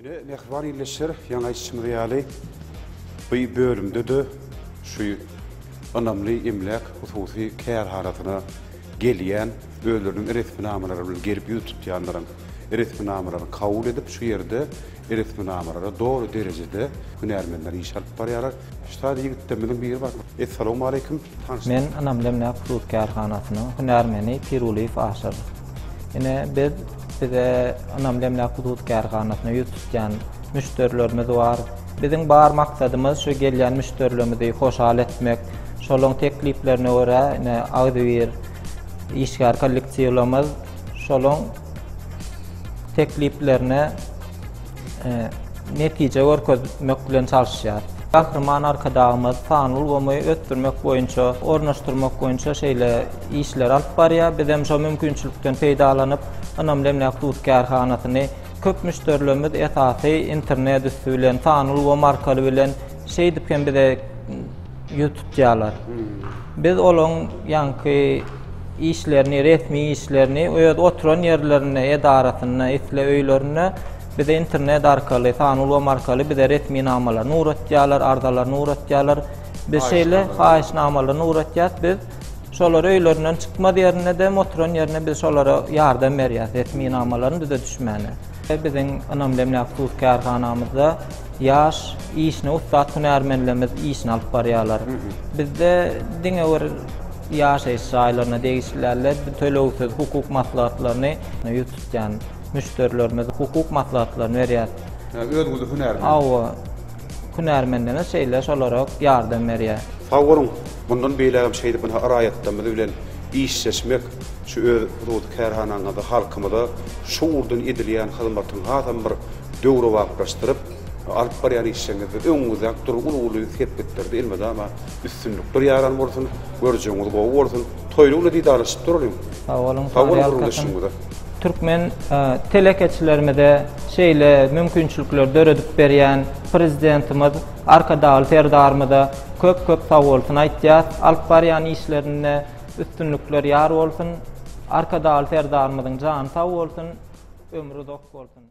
Ine, mähriban ildeşler, ýaňy aýdyşymyz ýaly, bu bölümde-de şu Ynamly emläk hususy kärhanasyna gelýän, özleriniň resminamalary bilen gelip ýüz tutýanlaryň resminamalaryny kabul edip, şu ýerde resminamalara doly derejede hünärmenler iş alyp barýarlar. Şu taýda ýigitlerimiziň biri bar. Essalawmaleýkim. Men Ynamly emläk hususy kärhanasynyň hünärmeni Pirulyýew Aşyr. Ine, biz bize Ynamly emläk hususy kärhanasyna ýüz tutýan müşderilerimiz bar. Biziň bar maksadymyz şu gelýän müşderilerimizi hoşal etmek. Şolaryň tekliplerine görä, ine, agzybir işgär kollektiwlerimiz şolaryň tekliplerine netije görkezmek bilen çalyşýar. Gahryman Arkadagymyz sanly ulgamy ösdürmek boýunça, ornaşdyrmak boýunça şeýle işleri alyp barýar. Biz hem şo mümkinçilikden peýdalanyp, Ynamly emläk hususy kärhanasyny köp müşderilerimiz esasy internet üsti bilen, sanly ulgam arkaly bilen şeýdip hem bize ýüz tutýarlar. Biz olaryň ýaňky işlerini, resmi işlerini öz oturan ýerlerinde, edarasynda, isle öýlerinde bize internet arkaly, sanly ulgam arkaly bize resminamalaryny ugratýarlar, arzalaryny ugratýarlar. Biz şeýle haýyşnamalaryny ugratýarys. Biz şolar öýlerinden çykmaz ýerinde-de, oturan ýerinde biz şolara ýardam berýäris resminamalaryny düzedişmäne. Biziň Ynamly emläk hususy kärhanamyzda Ýaş, işine ussat hünärmenlerimiz işini alyp barýarlar. Bizde diňe bir ýaşaýyş jaýlaryna degişli däl-de, tölegsiz hukuk maslahatlaryny ýüz tutýan müşderilerimize hukuk maslahatlaryny berýäris. Özüňiz hünärmen. Hawa, hünärmenlerimiz şeýle şolara ýardam berýär. Sag boluň! Mundan beýlägem şeýdip ynha raýatlarymyz bilen işleşmek, şu öz hususy kärhanaňyzda halkymyza şu ugurdan edilýän hyzmatyň hasam bir döwrebaplaşdyryp alyp barýan işleriňizde öňüňizdäki duran uly-uly sepgitlerde elmydama üstünlikler ýaran bolsun, görjegiňiz gowy bolsun. Toýly günde didarlaşyp duralyň. Sag boluň, Sag boluň gürrüňdeşligiňize. Türkmen telekeçilerimize şeýle mümkinçilikleri döredip berýän Prezidentimiz Arkadagly Serdarymyza köp-köp sagbolsun aýtýas. Alyp barýan işlerinde üstünlikler ýar bolsun. Arkadagly Serdarymyzyň jany sag bolsun, ömri uzak bolsun.